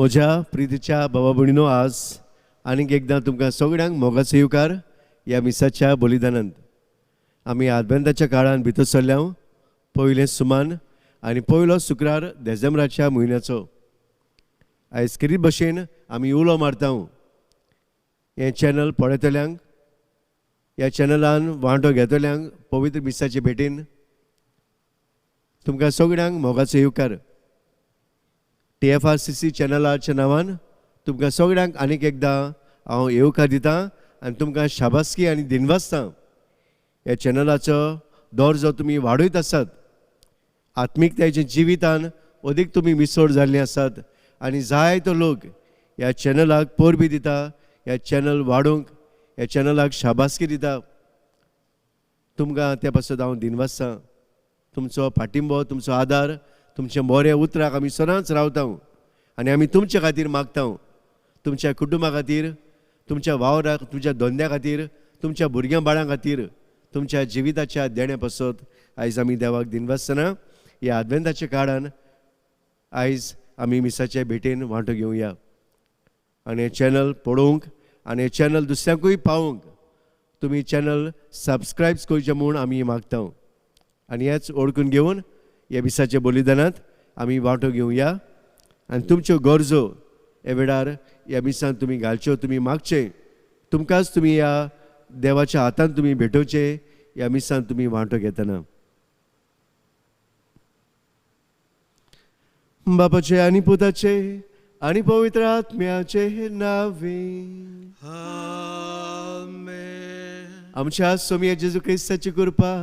म्हज्या प्रितीच्या बाबा भयणीनो, आज आनीक एकदां तुमकां सगळ्यांक मोगाचो येवकार ह्या मिसाच्या बलिदानांत. आमी आदवेंताच्या काळान भितर सरल्या. पयलें सुमान आनी पयलो शुक्रार देजेंब्राच्या म्हयन्याचो. आयज खेरीत भशेन आमी उलो मारता हें चॅनल पळयतल्यांक, ह्या चॅनलान वांटो घेतल्यांक पवित्र मिसाचे भेटीन तुमकां सगळ्यांक मोगाचो येवकार. TFRCC चॅनलाच्या नांवान तुमकां सगळ्यांक आनीक एकदां हांव येवकार दितां आनी तुमकां शाबासकी आनी दिनवासतां. ह्या चॅनलाचो दर्जो तुमी वाडयत आसात, आत्मिकतायेच्या जिवितान अदीक तुमी मिसळ जाल्लीं आसात आनी जायतो लोक ह्या चॅनलाक परबी दिता, ह्या चॅनल वाडोवंक ह्या चॅनलाक शाबासकी दिता. तुमकां त्या पासत हांव दिनवासतां. तुमचो पाठिंबो, तुमचो आदार, तुमच्या बऱ्या उतराक आमी सदांच रावता आनी आमी तुमचे खातीर मागता, तुमच्या कुटुंबा खातीर, तुमच्या वावराक, तुमच्या धंद्या खातीर, तुमच्या भुरग्यां बाळां खातीर, तुमच्या जिविताच्या देण्या पासत आयज आमी देवाक दिनवासतना ह्या आदवेंताच्या काळान आयज आमी मिसाचे भेटेन वांटो घेवया आनी हें चॅनल पळोवंक आनी हें चॅनल दुसऱ्यांकूय पावोवंक तुमी चॅनल सबस्क्रायब करचें म्हूण आमी मागता आनी हेच ओळखून घेवन ह्या मिसाच्या बलिदानांत आमी वांटो घेवया आनी तुमच्यो गरजो ह्या वेळार ह्या मिसान तुमी घालच्यो, तुमी मागचे, तुमकांच तुमी ह्या देवाच्या हातान तुमी भेटोवचे ह्या मिसान तुमी वांटो घेतना. बापाचे आनी पुताचे आनी पवित्र आत्म्याचे नावे. आमेन. आमच्या सोमया जेजू क्रिस्ताची कृपा,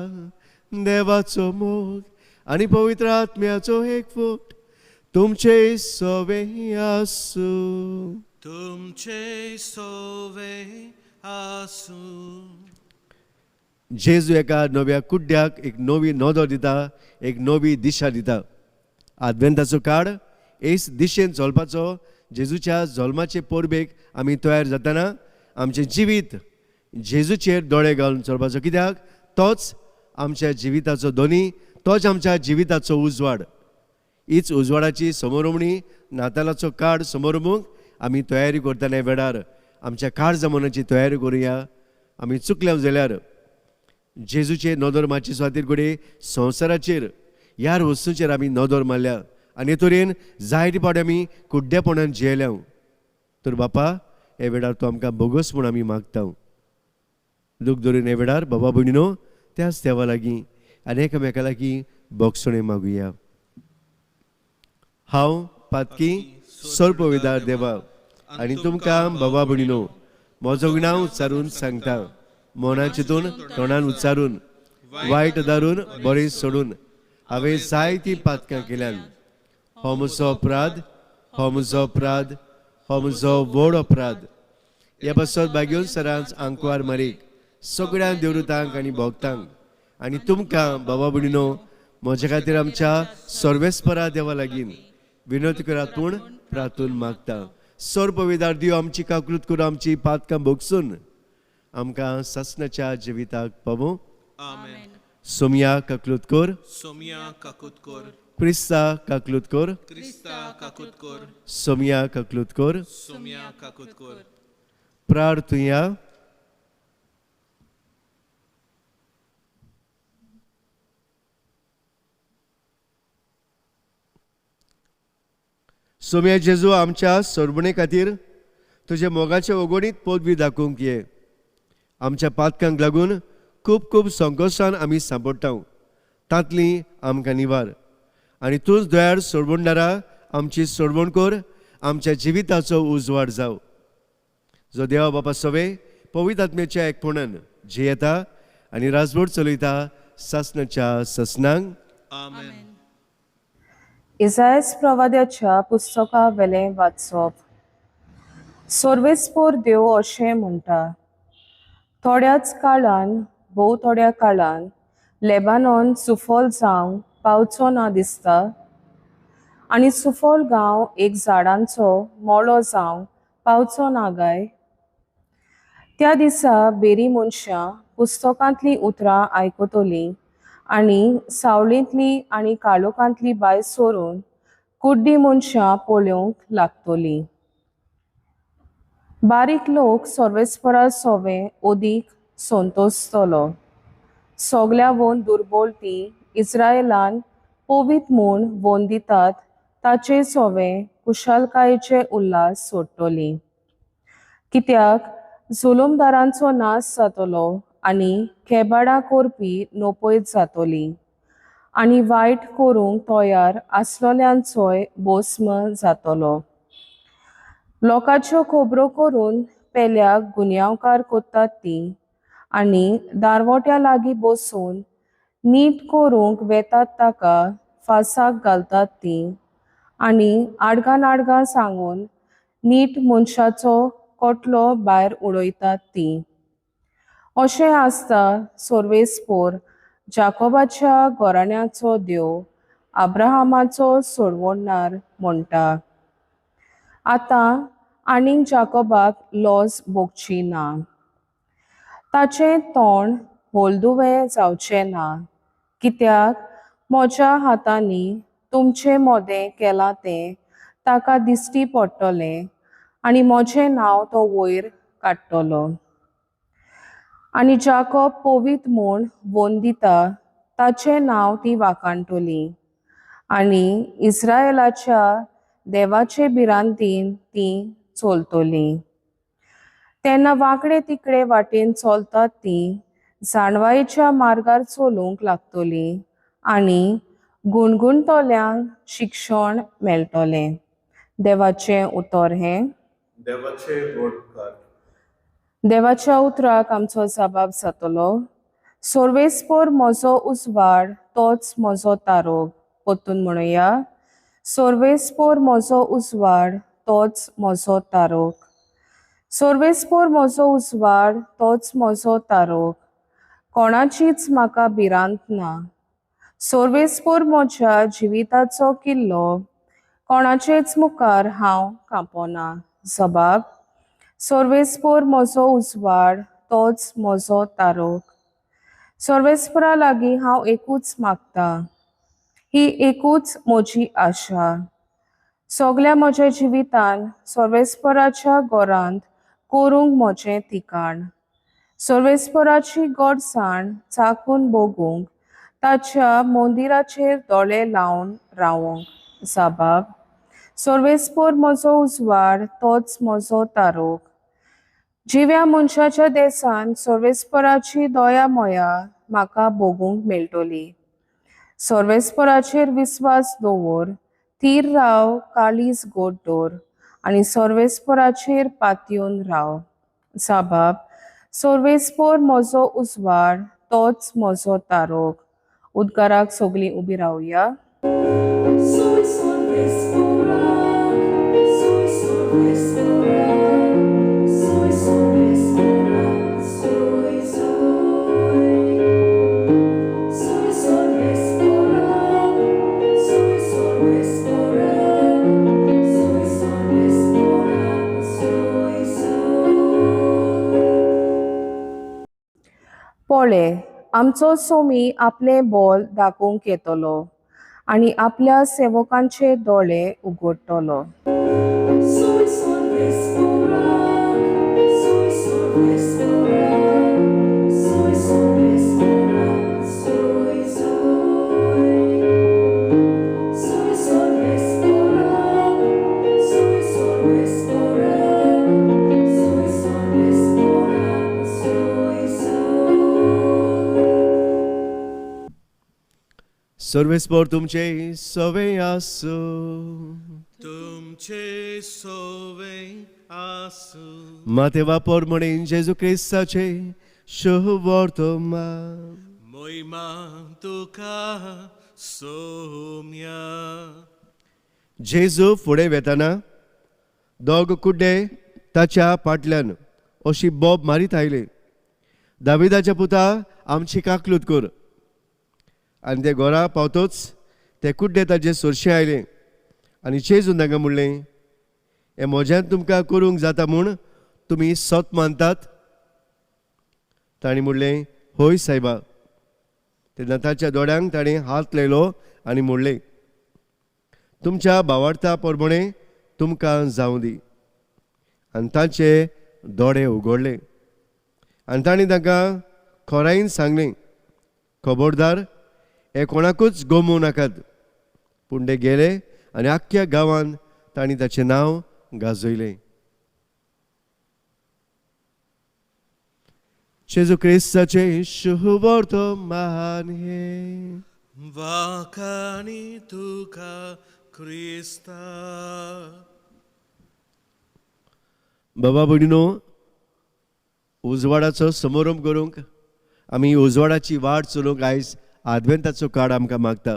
देवाचो मोग आनी पवित्र आत्म्याचो एकवट तुमचे सवे आसूं. तुमचे सोवे आसूं. जेजू एका नव्या कुड्ड्याक एक नवी नदर दिता, एक नवी दिशा दिता. आदवेंताचो काळ एस दिशेन चलपाचो. जेजूच्या जल्माचे परबेक आमी तयार जातना आमचें जिवीत जेजूचेर दोळे घालून चलपाचो, कित्याक तोच आमच्या जिविताचो दोनी, तोच आमच्या जिविताचो उजवाड. हीच उजवाडाची समोरमणी नातालाचो काळ समोरमूंक आमी तयारी करतना वेळार आमच्या काळजा मनाची तयारी करुया. आमी चुकल्या जाल्यार जेजूचे नदर मारचे सुवातेर घडये संवसाराचेर ह्या वस्तूंचेर आमी नदर मारल्या आनी हे तरेन जायते फावटी आमी कुड्डेपणान जियेल्या. तर बापा, हे वेळार तूं आमकां बोगस म्हूण आमी मागता. दूख धरून हे वेळार बाबा भयणीनो त्याच देवा लागीं आनी एकामेका लागीं बोगसणें मागुया. हांव पातकी सर्पविदार देवा आनी तुमकां बाबा भयणीनो म्हजो गुणांव उच्चारून सांगता, मना चिंतून तोंडान उच्चारून वायट दारून बरें सोडून हांवें जायतीं पातकां केल्यान. हो म्हजो अपराध, हो म्हजो अपराध, हो म्हजो व्हड अपराध. ह्या पासत भाग्योन सरांच आंकवार मारीक सगळ्या देवरुतांक आनी भोगतांक आनी तुमकां बाबा भयणीनो म्हज्या खातीर आमच्या सर्वेस्परा देवा लागीं विनोद करात पूण प्रार्थून मागता. सर्पविदार दिव आमची काकृत करून आमची पातकां भोगसून आमकां सासणाच्या जिविताक पावूं. आमेन. सोमया काकलूत कर. सोमया काकूत कर. क्रिस्ता काकलूत कर. क्रिस्ता काकूत कर. सोमया काकलूत कर. सोमया काकूत कर. प्रार्थुया. सोमया जेजू, आमच्या सरबणे खातीर तुज्या मोगाच्या ओगोणीत पदवी दाखोवंक ये. आमच्या पातकांक लागून खूब खूब संकोशान आमी सांपडटा, तांतली आमकां निवार आनी तूंच दयाळ सोडवणदारा आमची सोडवण कर, आमच्या जिविताचो उजवाड जाव. जो देवा बापा सवे पवित्र आत्म्याच्या एकपणान जियेता आनी राजवट चलयता सासणाच्या ससनांक. आमेन. इसायस प्रवाद्याच्या पुस्तका वेलें वाचप. सर्वेस्पोर देव अशें म्हणटा, थोड्याच काळान, भोव थोड्या काळान लेबानॉन सुफल जावंक पावचो ना दिसता आनी सुफल गांव एक झाडांचो मळो जावंक पावचो ना गाय. त्या दिसा बेरी मनशां पुस्तकांतलीं उतरां आयकतलीं आनी सावळेंतली आनी काळोखांतली भायर सरून कुड्डी मनशां पळोवंक लागतलीं. बारीक लोक सर्वेस्परा सोवे ओदीक संतोसतलो. सगल्या वोन दुर्बोल ती इस्रायलान पवीत म्हूण वोन दितात ताचे सोवे कुशालकायेचे उल्हास सोडटली. कित्याक जुलूमदारांचो नाश जातलो आनी खेबाडां करपी नपयत जातली आनी वायट करूंक तयार आसलोल्यांचोय भस्म जातलो. लोकांच्यो खबरो करून पेल्याक गुन्यांवकार करतात ती आनी दारवट्या लागीं बसून नीट करूंक वेतात ताका फासाक घालतात ती आनी आडगां नाडगां सांगून नीट मनशाचो कोटलो भायर उडयतात ती. अशें आसता सर्वेस्पोर जाकोबाच्या घराण्याचो देव अब्राहमाचो सोडवणदार म्हणटा, आतां आनीक जाकोबाक लॉज भोगची ना, ताचें तोंड हळदुवें जावचें ना, कित्याक म्हज्या हातांनी तुमचे मोदें केलां तें ताका दिश्टी पडटलें आनी म्हजें नांव तो वयर काडटलो. आनी जाकोब पवीत म्हूण वंदिता ताचें नांव ती वाखाणटली आनी इस्रायलाच्या देवाचे भिरांतीन ती चलतली. तेन्ना वांकडे तिकडे वाटेन चलतात ती जाणवायेच्या मार्गार चलूंक लागतली आनी गुणगुणटल्यांक शिक्षण मेळटलें. देवाचें उतर हें. देवाचे बोडकार. देवाच्या उतराक आमचो जबाब जातलो. सर्वेस्पोर म्हजो उजवाड तोच म्हजो तारोग. परतून म्हणुया, सर्वेस्पोर म्हजो उजवाड तोच म्हजो तारोग. सर्वेस्पोर म्हजो उजवाड तोच म्हजो तारोग. कोणाचीच म्हाका भिरांत ना. सर्वेस्पोर म्हज्या जिविताचो किल्लो. कोणाचेच मुखार हांव कांपना. जबाब, सर्वेस्पोर म्हजो उजवाड तोच म्हजो तारोग. सर्वेस्पोरा लागीं हांव एकूच मागता, ही एकूच म्हजी आशा. सगल्या म्हज्या जिवितान सर्वेस्पोराच्या घरांत करूंक म्हजें ठिकाण. सर्वेस्पोराची गोडसाण चाखून भोगूंक ताच्या मंदिराचेर दोळे लावन रावूंक. जबाब, सर्वेस्पोर म्हजो उजवाड तोच म्हजो तारोग. जिव्या मनशाच्या देसान सर्वेस्पोराची दया मोया म्हाका भोगूंक मेळटली. सर्वेस्पोराचेर विस्वास दवर, थीर राव, काळीज गोड दवर आनी सर्वेस्पोराचेर पातयेवन राव. जबाब, सर्वेस्पोर म्हजो उजवाड तोच म्हजो तारोग. उद्गाराक सगलीं उबी रावया. Sui sorvesporak, sui sorvesporak, sui sorvesporak, sui sui. Sui sorvesporak, sui sorvesporak, sui sorvesporak, sui sui. पळय, आमचो सोमी आपलें बोल दाखोवंक येतलो आनी आपल्या सेवकांचे दोळे उगडटलो. Sui sorvesporak, sui sorvesporak, sui sorvesporak, sui sui. Sui sorvesporak, sui sorvesporak, sui sorvesporak, sui sui. सर्वेस्पोर तुमचे सवे आसूं. तुमचे सोवे आसू. माते वापर म्हणून जेजू क्रिस्ताचे शुभवर्तमान. मोहिमा तुका सोम्या. जेजू फुडें वेताना दोग कुड्डे ताच्या फाटल्यान अशी बोब मारीत आयले, दाविदाच्या पुता आमची काकलूत कर. आनी ते घरा पावतोच ते कुड्डे ताजे सोरशे आयले आनी जेजून तांकां म्हणलें, हें म्हज्यान तुमकां करूंक जाता म्हूण तुमी सत मानतात? तांणी म्हणलें, हय सायबा. तेन्ना ताच्या दोळ्यांक ताणें हात लायलो आनी म्हणलें, तुमच्या भावार्था प्रमाणे तुमकां जावं दी. आनी तांचे दोळे उगडले आनी तांणी तांकां खोरायेन सांगलें, खबरदार, हें कोणाकूच गमोवं नाकात. पूण ते गेले आनी आख्ख्या गांवांत तांणी ताचें नांव गाजयलें. जेजू क्रिस्ताचें शुभवर्तमान हें. वाखाणी तुका क्रिस्ता. बाबा भयणीनो, उजवाडाचो समारंभ करूंक आमी उजवाडाची वाट चलोवंक आयज आदवेंताचो काळ आमकां मागता.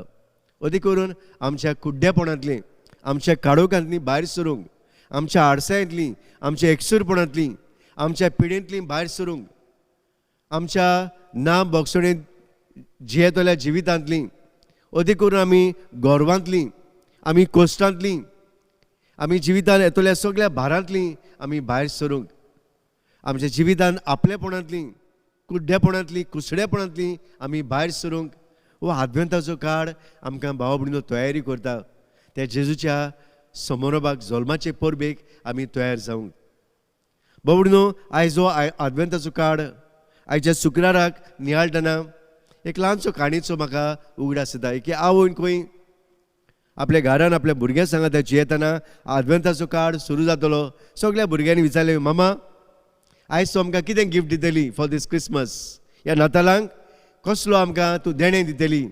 अदीक करून आमच्या कुड्ड्यापणांतली, आमच्या काळोखांतली भायर सरूंक, आमच्या आडसायेंतली, आमच्या एकसूरपणांतली, आमच्या पिडेंतली भायर सरूंक, आमच्या ना बोगसणेंत जियेतल्या जिवितांतली, अदीक करून आमी गोरवांतली, आमी कोश्टांतली, आमी जिवितांत येतल्या सगळ्या भारांतली आमी भायर सरूंक, आमच्या जिवितांत आपलेपणांतली, कुड्ड्यापणांतली, कुसड्यापणांतली आमी भायर सरूंक हो आदवेंताचो काळ आमकां भाव भयणीनो तयारी करता. त्या जेजूच्या समारोभाक, जल्माचे परबेक आमी तयार जावंक. भाव भयणीनो, आयज हो आदवेंताचो काळ आयच्या शुक्राराक नियाळटना एक ल्हानसो काणयेचो म्हाका उगडास येता. की आवयन खंय आपल्या घरान आपल्या भुरग्यां सांगात जियेतना आदवेंताचो काळ सुरू जातलो. सगळ्या भुरग्यांनी विचारलें, मामा आयज तूं आमकां कितें गिफ्ट दितली फॉर दीस क्रिसमस? ह्या नातालांक कसलो आमकां तूं देणें दितली?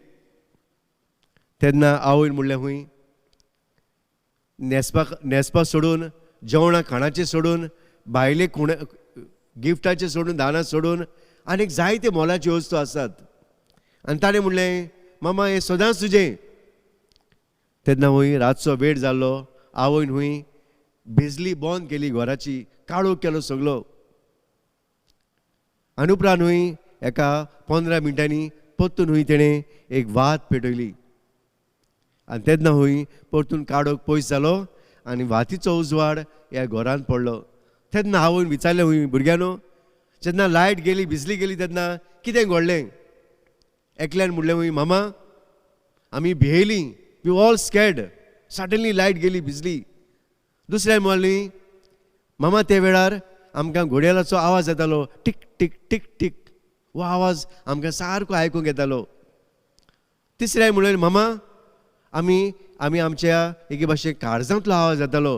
तेन्ना आवयन म्हणलें, हूंय न्हेसपा सोडून, जेवणां खाणाचें सोडून, भायले खुणे गिफ्टाचें सोडून, दानां सोडून आनीक जायते मोलाच्यो वस्तू आसात. आनी ताणें म्हणलें, मामा हें सदांच तुजें. तेन्ना हूंय रातचो वेळ जाल्लो, आवयन हूंय बिजली बंद केली घराची, काळोख केलो सगलो. आनी उपरांत हूंय एका 15 मिनटांनी परतून हूंय तेणें एक वात पेटयली. आनी तेन्ना हूंय परतून काळोख पयस जालो आनी वातीचो उजवाड ह्या घरांत पडलो. तेन्ना आवयन विचारलें हूंय, भुरग्यांनो जेन्ना लायट गेली, बिजली गेली तेन्ना कितें घडलें? एकल्यान म्हणलें हूंय, मामा आमी भियेलीं, we all scared, suddenly light गेली, बिजली. दुसऱ्यान म्हणलें, मामा ते वेळार आमकां घोड्यालाचो आवाज येतालो, टीक टीक टीक टीक, हो आवाज आमकां सारको आयकूंक येतालो. तिसऱ्यान म्हणलें, मामा आमी आमच्या एके भाशेन काळजांतलो आवाज येतालो,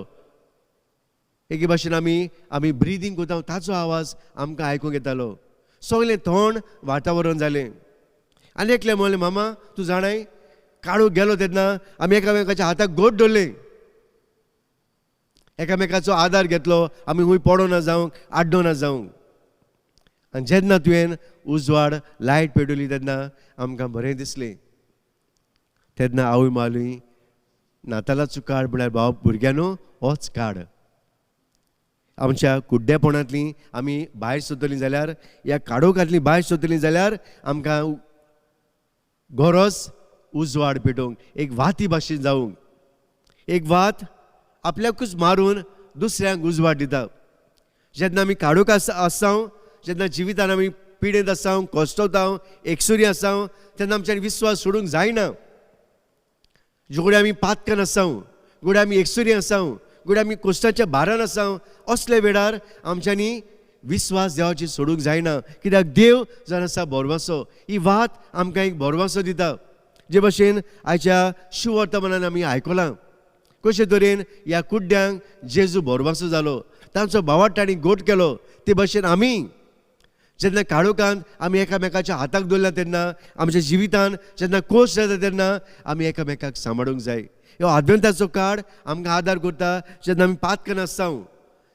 एके भाशेन आमी ब्रिदींग करता ताचो आवाज आमकां आयकूंक येतालो. सगळें थंड वातावरण जालें. आनी एकलें म्हणलें, मामा तूं जाणाय काळोख गेलो तेन्ना आमी एकामेकाच्या हाताक गोट धरलें, एकामेकाचो आदार घेतलो, आमी खूंय पडो ना जावंक, आड्डो ना जावंक. आनी जेन्ना तुवें उजवाड लायट पेटवली तेन्ना आमकां बरें दिसलें. तेन्ना आवय मालूय नातालाचो काळ म्हळ्यार भाव भुरग्यांनो होच काळ. आमच्या कुड्डेपणांतली आमी भायर सोदतलीं जाल्यार, ह्या काळोखांतली भायर सोदतलीं जाल्यार आमकां गरज उजवाड पेटोवंक, एक वाती भाशेन जावंक. एक वात आपल्याकूच मारून दुसऱ्यांक उजवाड दिता. जेन्ना आमी काळोख आसता, जेन्ना जिवितान आमी पिडेंत आसता, कश्टवता, एकसुरी आसता, तेन्ना आमच्यान विस्वास सोडूंक जायना. ज्यो आमी पातकान आसता, घडये आमी एकसुरी आसता, घडये आमी कोश्टाच्या भारान आसता, असल्या वेळार आमच्यांनी विस्वास देवाची सोडूंक जायना. कित्याक देव जावन आसा भरवंसो. ही वात आमकां एक भरवंसो दिता. जे भशेन आयच्या शुवर्तमानान आमी आयकलां कशे तरेन ह्या कुड्ड्यांक जेजू भरवंसो जालो, तांचो भावार्थ तांणी गोट केलो. ते भशेन आमी जेन्ना काळोखांत आमी एकामेकाच्या हाताक धरला तेन्ना आमच्या जिवितान जेन्ना कोश जाता तेन्ना आमी एकामेकाक सांबाळूंक जाय. ह्यो आदवेंताचो काळ आमकां आदार करता. जेन्ना आमी पातकान आसता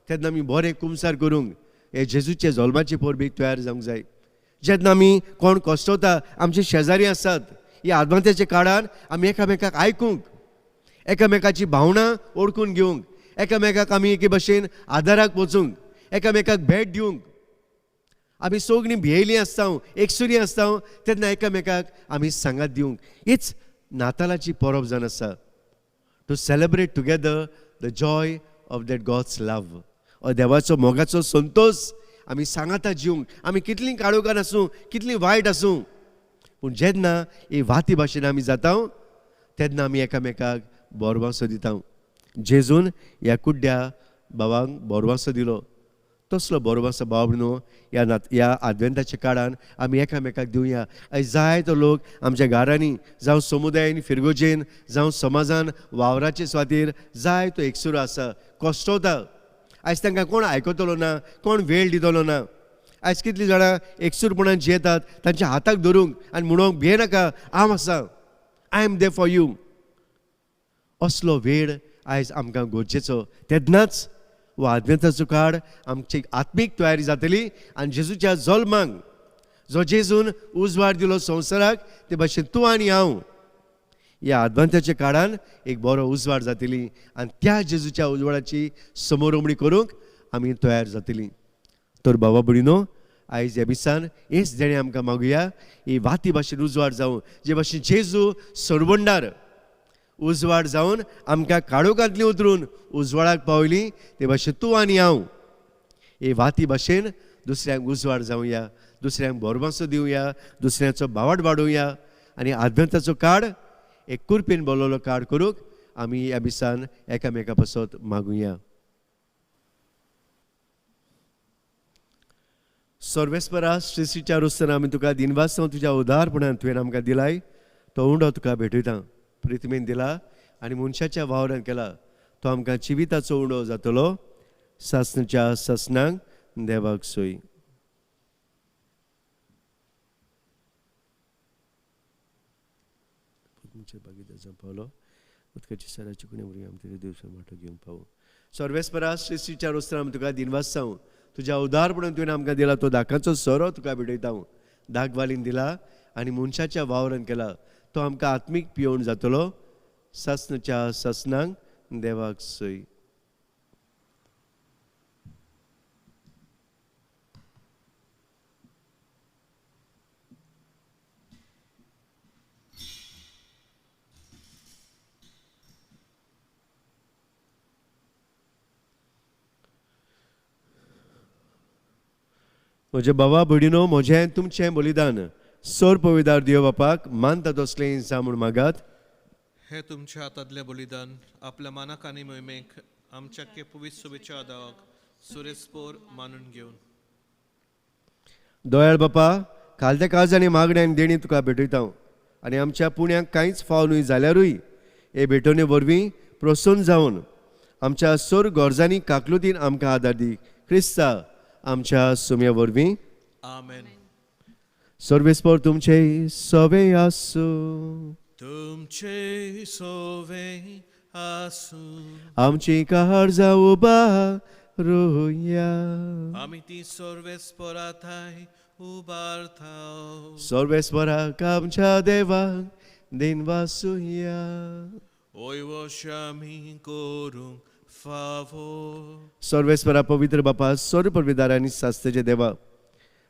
तेन्ना आमी बरें कुमसार करूंक हे जेजूचे जल्माचे परबेक तयार जावंक जाय. जेन्ना आमी कोण कश्टवता, आमचे शेजारी आसात, ह्या आदवंताच्या काळान आमी एकामेकाक आयकूंक, एकामेकाची भावनां ओळखून घेवंक, एकामेकाक आमी एके भशेन आदाराक वचूंक, एकामेकाक भेट दिवंक. आमी सगळीं भियेलीं आसता, एकसुरी आसता तेन्ना एकामेकाक आमी सांगात दिवंक. हीच नातालाची परब जावन आसा. To celebrate together the joy of that God's love. हो देवाचो मोगाचो संतोश आमी सांगाता जिवंक. आमी कितलीं काळोखान आसूं, कितलीं वायट आसूं, पूण जेन्ना ही वाती भाशेन आमी जाता तेन्ना आमी एकामेकाक बोरवासो दिता. जेजून ह्या कुड्ड्या भावांक बोरवासो दिलो. तसलो बोरवासो भाव न्हू ह्या ह्या आदवेंताच्या काळान आमी एकामेकाक दिवया. आयज जायतो लोक आमच्या घरांनी जावं समुदायान, फिरगोजेन जावं समाजान वावराचे स्वातीर जायतो एकसुरो आसा, कश्टवता. आयज तांकां कोण आयकतलो ना, कोण वेळ दितलो ना. आयज कितलीं जाणां एकसूरपणान जियेतात, तांच्या हाताक धरूंक आनी म्हणूंक भियेनाका, हांव आसा, I am there for you. असलो वेळ आयज आमकां गरजेचो. तेन्नाच हो आदवेंताचो काळ आमची आत्मीक तयारी जातली आनी जेजूच्या जल्माक जो जेजून उजवाड दिलो संवसाराक, ते भाशेन तूं आनी हांव ह्या आदवंताच्या काळान एक बरो उजवाड जातली आनी त्या जेजूच्या उजवाडाची समोरमणी करूंक आमी तयार जातली. तर बाबा भयणीनो, आयज ह्या मिसान हेच देणें आमकां मागुया, ही वाती भाशेन उजवाड जावं, जे भाशेन जेजू सरबंडार उजवाड जावन आमकां काळोखांतली उतरून उजवाडाक पावयली, ते भाशेन तूं आनी हांव हे वाती भाशेन दुसऱ्यांक उजवाड जावया, दुसऱ्यांक बोरमासो दिवया, दुसऱ्यांचो बावट वाडोवया आनी आदवंताचो काळ एक कुरपेन बोलवलो काळ करूंक आमी ह्या मिसान एकामेका पासत मागुया. सर्वेस्परा श्रीच्या रुस्तान आमी तुका दिनवास तुज्या उदारपणान तुवें आमकां दिलाय तो उंडो तुका भेटयता. प्रिथ्मीन दिला आनी मनशाच्या वावरान केला तो आमकां जिविताचो उंडो जातलो. सासणाच्या सासणाक देवाक सोय. पावलो उदकाची सराची कुणे भुरगीं आमकां दिवसा वांटो घेवंक पावो. सर्वेस्परा श्रीच्या रोस्तान आमी तुका दिनवास तुज्या उदारपणान तुवें आमकां दिला तो दाकांचो सोरो तुका भेटयता. दाग वालीन दिला आनी मनशाच्या वावरान केला तो आमकां आत्मीक पियोवन जातलो. सासणाच्या सासणाक देवाक सोय. म्हजे बाबा भयणीनो, म्हजें तुमचें बलिदान सोर पविदार देव बापाक मानता तसलें जावं म्हूण मागात. हे तुमच्या हातांतलें बलिदान आपल्या मानाक आनी मोहिमेक आमच्या पवित्र शुभेच्छा दावाक सुरेस्पोर मानून घेवन. दयाळ बापा, खालत्या काळजांनी मागण्या आनी देणी तुका भेटयता आनी आमच्या पुण्याक कांयच फाव न्हय जाल्यारूय हे भेटवणे वरवीं प्रसन्न जावन आमच्या सोर गरजांनी काकलुतीन आमकां आदार दी. क्रिस्ता आमच्या सुम्या वरवीं. आमेन. सर्वेस्पर तुमचे सवे आसूं. तुमचे सोवे आसूं. आमची काळजां उबारुया. आमी ती सर्वेस्परा थाय उबारता. सर्वेस्पराक आमच्या देवाक दिनवासुया. ओय वशामी करूंक फावो. सर्वेस्परा पवित्र बापा, सर्व पविदार आनी सास्तेचे देवा,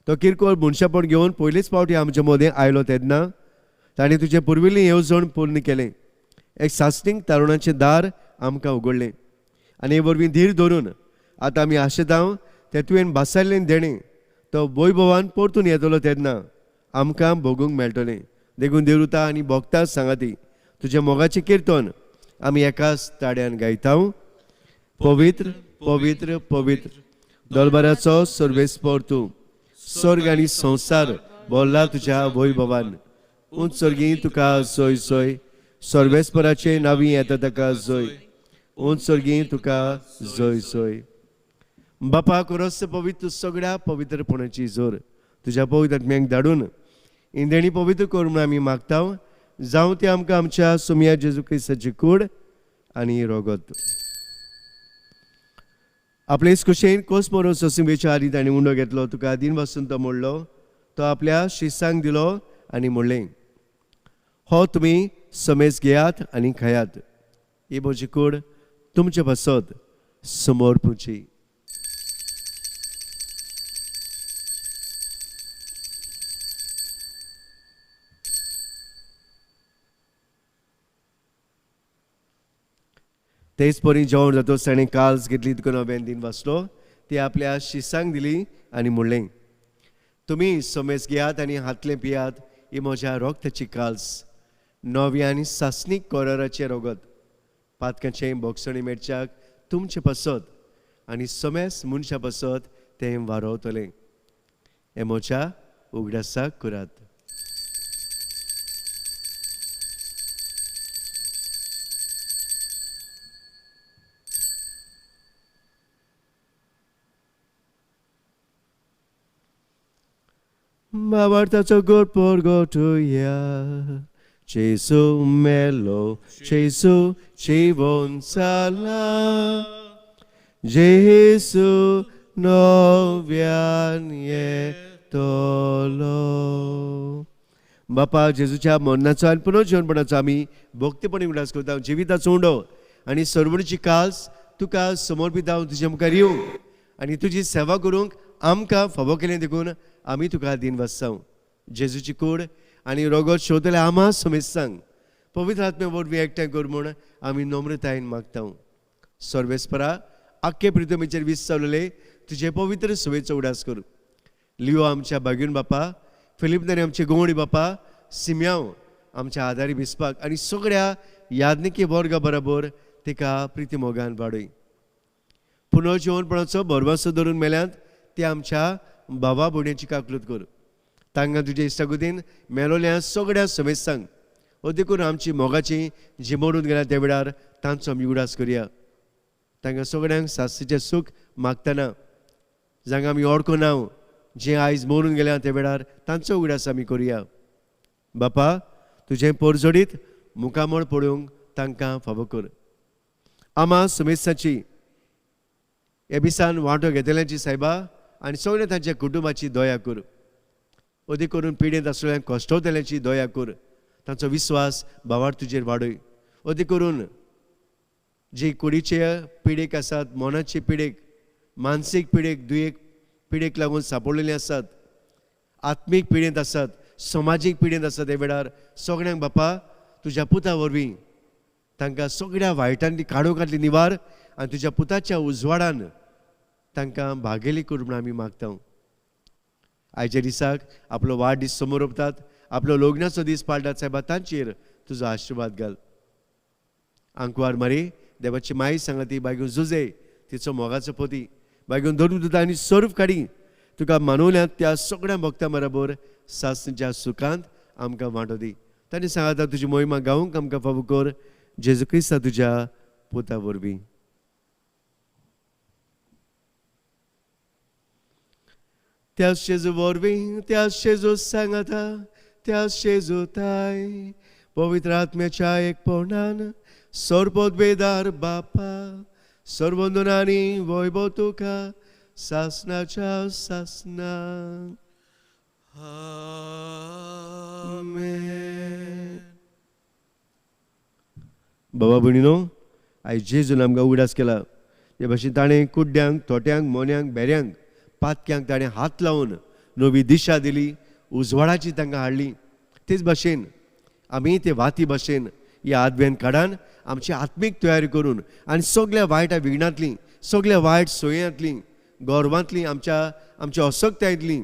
तो किरकोळ मनशापण घेवन पयलीच फावटी आमचे मदें आयलो तेन्ना ताणें तुजें पुर्विल्ली येवजण पूर्ण केलें. एक सासणीक तारुणाचें दार आमकां उगडलें आनी हे वरवीं धीर धरून आतां आमी आशेता तें तुवें भासायल्लें देणें तो वैभवान परतून येतलो तेन्ना आमकां भोगूंक मेळटलें. देखून देवता आनी भोगता सांगाती तुज्या मोगाचें किर्तन आमी एकाच ताड्यान गायता. पवित्र पवित्र पवित्र दरबाराचो सर्वेस्पर तूं, स्वर्ग आनी संवसार भरला तुज्या वैभवान. उंच स्वर्गी तुका सोय सोय, सर्वेस्पराचे नावी येता ताका जोय. उंच स्वर्गी तुका जोय सोय. बापा कोरस पवित्र सगळ्या पवित्रपणाची जोर तुज्या पवित्र आत्म्यांक धाडून इंदेणी पवित्र कर म्हूण आमी मागता. जावं ते आमकां आमच्या सुमया जेजू क्रिस्ताची कूड आनी रोगत. आपले कुशेन कोस मरोन सोसिंबेच्या आदी ताणें उंडो घेतलो, तुका दिन वासून तो मोडलो, तो आपल्या शिसांक दिलो आनी म्हणलें, हो तुमी समेज घेयात आनी खायात, ही म्हजी कूड तुमचे पासत समोर पुची. तेच परी जेवण जातकच ताणें काल्स घेतली, तुका नव्यान दिन वाचलो, ती आपल्या शिसांक दिली आनी म्हणलें, तुमी समेज घेयात आनी हातलें पियात, ही म्हज्या रोगताची काल्स, नवी आनी सासणीक कोराराचें रोगत. पातकांचें बोगसणी मेळच्याक तुमचे पासत आनी समेस मनशां पासत तें वारोवतलें. एमोच्या उगडासाक करात. बाबार्थाचो गोड परगटुया. जेजू मेलो, जेजू जिवन जाला, जेजू नव्यान येतलो. बापा, जेजूच्या मरणाचो आनी पुनर्जीवनपणाचो आमी भक्तीपणी उगडास करता. जिविताचो उंडो आनी सर्वणीची कास तुका समर्पित हांव तुज्या मुखार येवंक आनी तुजी सेवा करूंक आमकां फावो केलें देखून आमी तुका दीन वाचता. जेजूची कूड आनी रोगत शोधले आमा समेस्तांक पवित्र आत्मे वरवीं एकठांय कर म्हूण आमी नम्रतायेन मागता. सर्वेस्परा, आख्खे प्रितमेचेर विसरलेले तुजे पवित्र सवेचो उडास करूं. लियो आमच्या बागीन बापा, फिलीप आनी आमचे गोवणी बापा, सिम्यांव आमच्या आदारी बिस्पाक आनी सगळ्या याज्ञिकी वर्गा बरोबर तिका प्रिती मोगान वाडय. पुनर्जिवनपणाचो भरवंसो धरून मेल्यांत ते आमच्या बाबा भयणीची काकलूत कर. तांकां तुजे इश्टागुतीन मेलोल्या सगळ्या समेस्तांक ओ देखून आमची मोगाची जी मोडून गेल्या त्या वेळार तांचो आमी उगडास करया. तांकां सगळ्यांक सास्तीचें सूख मागतना जांकां आमी ओळखना जे आयज मरून गेल्या त्या वेळार तांचो उगडास आमी करुया. बापा, तुजें पोरजोडीत मुखामळ पळोवंक तांकां फावो कर. आमा सुमेस्ताची ह्या दिसान वांटो घेतल्यांची सायबा आनी सगळ्या तांच्या कुटुंबाची दया कर. अदीक करून पिडेंत आसलेल्यांक कश्टवतल्यांची दया कर. तांचो विस्वास भावार तुजेर वाडय. अदीक करून जी कुडीचे पिडेक आसात, मनाचे पिडेक, मानसीक पिडेक, दुयेक पिडेक लागून सापडलेले आसात, आत्मीक पिडेंत आसात, समाजीक पिडेंत आसात, त्या वेळार सगळ्यांक बापा तुज्या पुता वरवीं तांकां सगळ्या वायटांतली काडोकांतली निवार आनी तुज्या पुताच्या उजवाडान तांकां भागेली कर म्हूण आमी मागता. आयच्या दिसाक आपलो वाडदीस समोर रोपतात, आपलो लग्नाचो दीस पाळटात सायबा, तांचेर तुजो आशिर्वाद घाल. आंकवार मारी देवाची माई सांगा ती बायगून जुजे तिचो मोगाचो पोती बायगून धरून तुका आनी सर्व काडी तुका मानवल्यात त्या सगळ्या भक्तां बरोबर सासणीच्या सुखांत आमकां वांटो दी. तांणी सांगाता तुजी मोहिमा गावंक आमकां फावो कर, जेजू क्रिस्ता तुज्या पुता वरवीं. त्या शेजू वरवीं, त्या शेजू सांगाता, त्या शेजू ताय पवित्र आत्म्याच्या एकपणान सर्वोद्वेदार बापा सर्वंदनानी वैभव तुका सासनाच्या सासना. आमेन. बाबा भयणीनो, आयज जेजून आमकां उगडास केला ते भाशेन ताणें कुड्ड्यांक, तोट्यांक, मोन्यांक, बेऱ्यांक, पातक्यांक ताणें हात लावन नवी दिशा दिली, उजवाडाची तांकां हाडली. तेच भाशेन आमी ते वाती भाशेन ह्या आदवेन काडान आमची आत्मीक तयारी करून आनी सगल्या वायट विघ्नांतली, सगल्या वायट सोयांतली, गोरवांतली, आमच्या आमच्या असक्तायेंतली,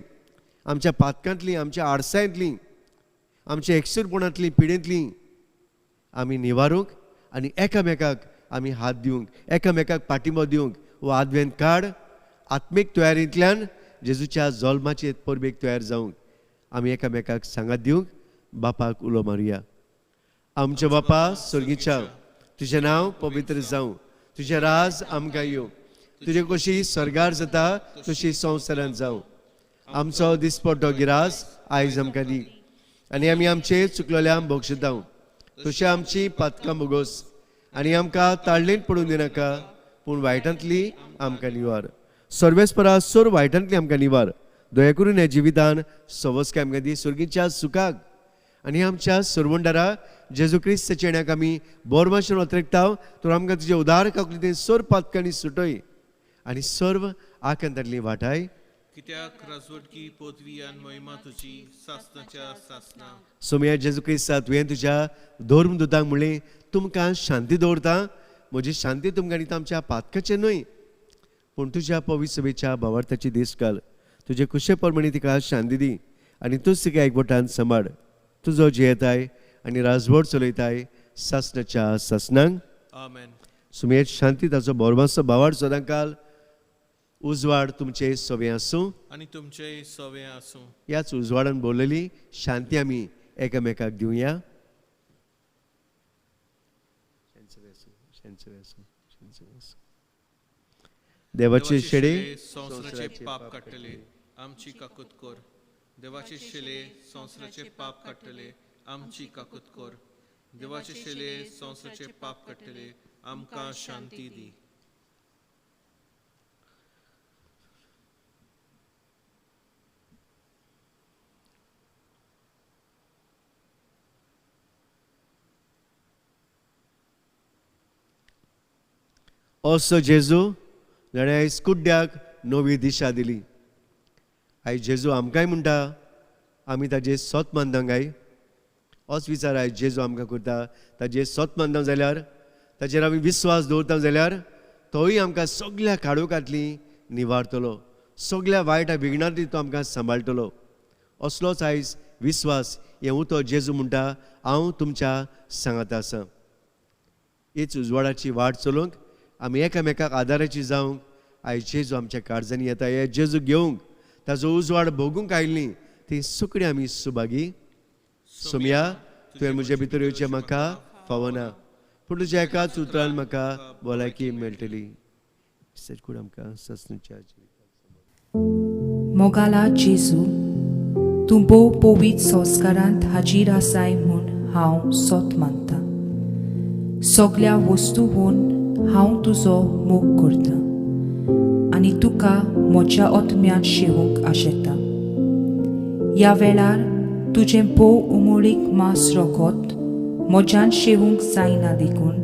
आमच्या पातकांतली, आमच्या आडसायेंतली, आमच्या एकसूरपणांतली, पिडेंतली आमी निवारूंक आनी एकामेकाक आमी हात दिवंक, एकामेकाक पाठिंबो दिवंक हो आदवेन काड आत्मीक तयारींतल्यान जेजूच्या जल्माचे परबेक तयार जावंक आमी एकामेकाक सांगात दिवंक बापाक उलो मारुया. आमच्या बापा स्वर्गीच्या, तुजें नांव पवित्र जावं, तुजें राज आमकां येवं, तुजे कशी स्वर्गार जाता तशी संवसारांत जावं. आमचो दिसपट्टो गिरास आयज आमकां दी आनी आमी आमचे चुकलेल्यांक बक्षितांव तशी आमची पातकां बोगोस आनी आमकां ताळलेंत पडून दिनाका, पूण वायटांतली आमकां निवार. सर्वेस्परा सोर वायटांतली आमकां निवार. दया करून ह्या जिवितान सवस्काय आमकां दी स्वर्गीच्या सुखाक आनी आमच्या सरवंडारा जेजू क्रिस्ताच्या येण्याक आमी बोरमाशेन अत्रेकताव. तर आमकां तुजे उदार काकुळटेन सोर पातकांनी सुटय आनी सर्व आकांतांतली वाटाय. कित्याक राजवटकी पदवी आनी महिमा तुजी सासनाच्या सासना. सोमया जेजू क्रिस्ता, तुवें तुज्या धर्मदुतांक म्हणलें, तुमकां शांती दवरता, म्हजी शांती तुमकां दिता, आमच्या पातकाचें न्हय पूण तुज्या पवित्र सभेच्या भावार्थाची दीस घाल. तुजे कुशे प्रमाणे तिका शांती दी आनी तूंच तिका एकवटान सांबाळ. तुजो जियेताय आनी राजवट चलयताय सासनाच्या सासनांक. आमेन. सुमेर शांती ताचो बोरमासो भावाड सदांकाल उजवाड तुमचे सवे आसूं आनी तुमचेय सवे आसूं. ह्याच उजवाडान बोललेली शांती आमी एकामेकाक दिवया. देवाचे शेडे संवसाराचे पाप काडटले आमची काकूत कर. देवाचे शेले संवसाराचे पाप काडटले आमची काकूत कर. देवाचे शेले संवसाराचे पाप काडटले आमकां शांती दी. असो जेजू जाणें आयज कुड्ड्याक नवी दिशा दिली. आयज जेजू आमकांय म्हणटा आमी ताजे सोत मानता काय होच विचार आयज जेजू आमकां करता. ताजे सोत मानता जाल्यार ताजेर आमी विस्वास दवरता जाल्यार तोय आमकां सगल्या काळोखांतली निवारतलो, सगल्या वायट विघ्नांतली तो आमकां सांबाळटलो. असलोच आयज विस्वास हें उतर जेजू म्हणटा हांव तुमच्या सांगात आसा. हीच उजवाडाची वाट चलोवंक आमी एकामेकाक आदाराची जावंक आयज जेजू आमच्या काळजांनी येता. हे जेजू घेवंक ताजो उजवाड भोगूंक आयिल्ली ती सुकणी आमी सुभागी. सोमया तुवें म्हजे भितर येवचें म्हाका फावना, पूण तुज्या एकाच उतरान म्हाका भलायकी मेळटली. कूड आमकां ससनुच्या मोगाला जेजू, तूं भोव पवित्र संस्कारांत हाजीर आसाय म्हूण हांव सोत मानता. सगल्या वस्तूहून हांव तुजो मोग करता आनी तुका म्हज्या आत्म्यान शेवूंक आशेता. ह्या वेळार तुजें भोव उमळीक मांस रोगत म्हज्यान शेवूंक जायना देखून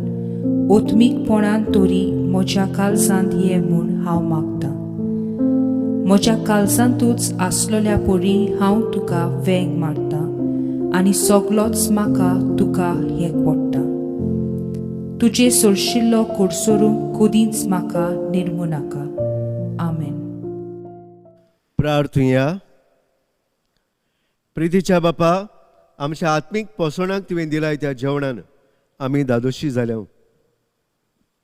आत्मीकपणान तरी म्हज्या काळजांत ये म्हूण हांव मागता. म्हज्या काळजांतूच आसलेल्या परी हांव तुका वेंग मारता आनी सगलोच म्हाका तुका हेक पडटा. तुजे सोरशिल्लो कोडसोरूंक कदींच म्हाका निर्मू नाका. आमेन. प्रार्थुया. प्रितीच्या बापा, आमच्या आत्मीक पोसवणाक तुवें दिलाय त्या जेवणान आमी दादोशी जाल्या.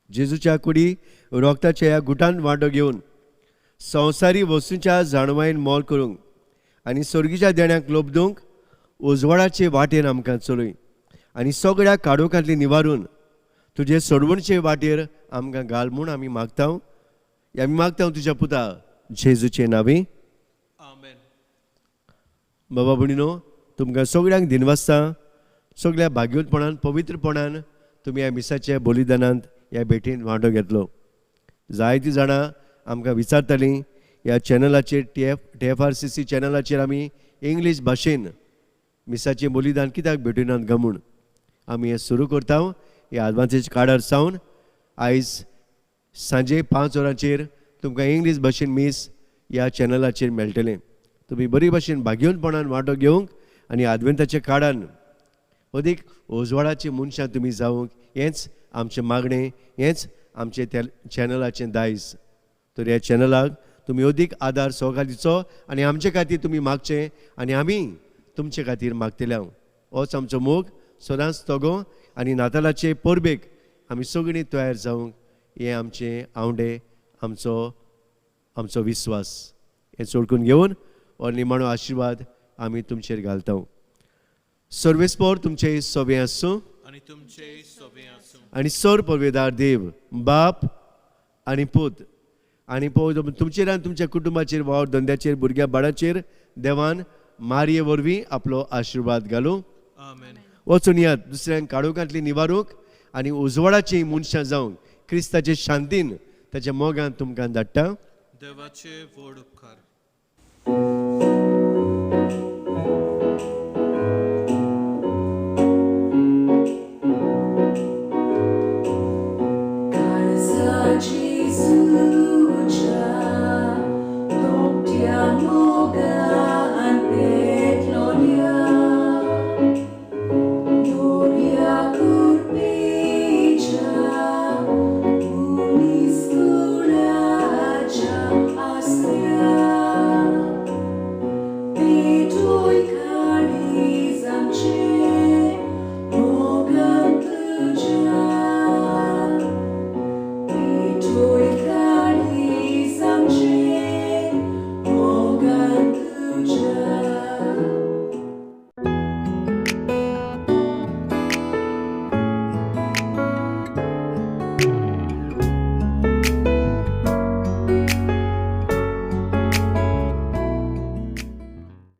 जेजूच्या कुडी रोगताच्या ह्या गुटान वांटो घेवन संवसारी वस्तूंच्या जाणवायेन मोल करूंक आनी स्वर्गीच्या देण्याक लोबदूंक उजवाडाचे वाटेन आमकां चलय आनी सगळ्या काडोखांतली निवारून तुजे सोडवणचे वाटेर आमकां घाल म्हूण आमी मागता. आमी मागता तुज्या पुता जेजूचे नांवी. आमेन. बाबा भयणीनो, तुमकां सगळ्यांक दिनवासता. सगळ्या भाग्योतपणान पवित्रपणान तुमी ह्या मिसाच्या बलिदानांत ह्या भेटीन वांटो घेतलो. जायतीं जाणां आमकां विचारतालीं ह्या चॅनलाचेर TFRCC चॅनलाचेर आमी इंग्लीश भाशेन मिसाचें बलिदान कित्याक भेटयनात गा म्हूण. आमी हें सुरू करता ह्या आदवांचेच कार्डार सावन. आयज सांजे 5 वरांचेर तुमकां इंग्लीश भाशेन मीस ह्या चॅनलाचेर मेळटलें. तुमी बरी भाशेन भाग्योनपणान वांटो घेवंक आनी आदवेंताच्या कार्डान अदीक उजवाडाची मनशां तुमी जावंक हेंच आमचें मागणें, हेंच आमचें त्या चॅनलाचें दायज. तर ह्या चॅनलाक तुमी अदीक आदार सहकार दिवचो आनी आमचे खातीर तुमी मागचें आनी आमी तुमचे खातीर मागतले. होच आमचो मोग सदांच तगो आनी नातालाचे परबेक आमी सगळीं तयार जावंक हें आमचें आवंडे, आमचो आमचो विस्वास हें चोडकून घेवन हो निमाणो आशिर्वाद आमी तुमचेर घालता. सर्वेस्पोर तुमचे सोबें आसूं आनी तुमचे सोबें आसूं. आनी सर पवेदार देव बाप आनी पूत आनी पळय तुमचेर आनी तुमच्या कुटुंबाचेर, वावर धंद्याचेर, भुरग्या बाळाचेर देवान मारये वरवीं आपलो आशिर्वाद घालूं. आमेन. वचून यात दुसऱ्यांक काळोखांतली निवारूंक आनी उजवाडाची मनशां जावंक क्रिस्ताचे शांतीन ताच्या मोगान तुमकां धाडटा. देवाचे व्हड उपकार.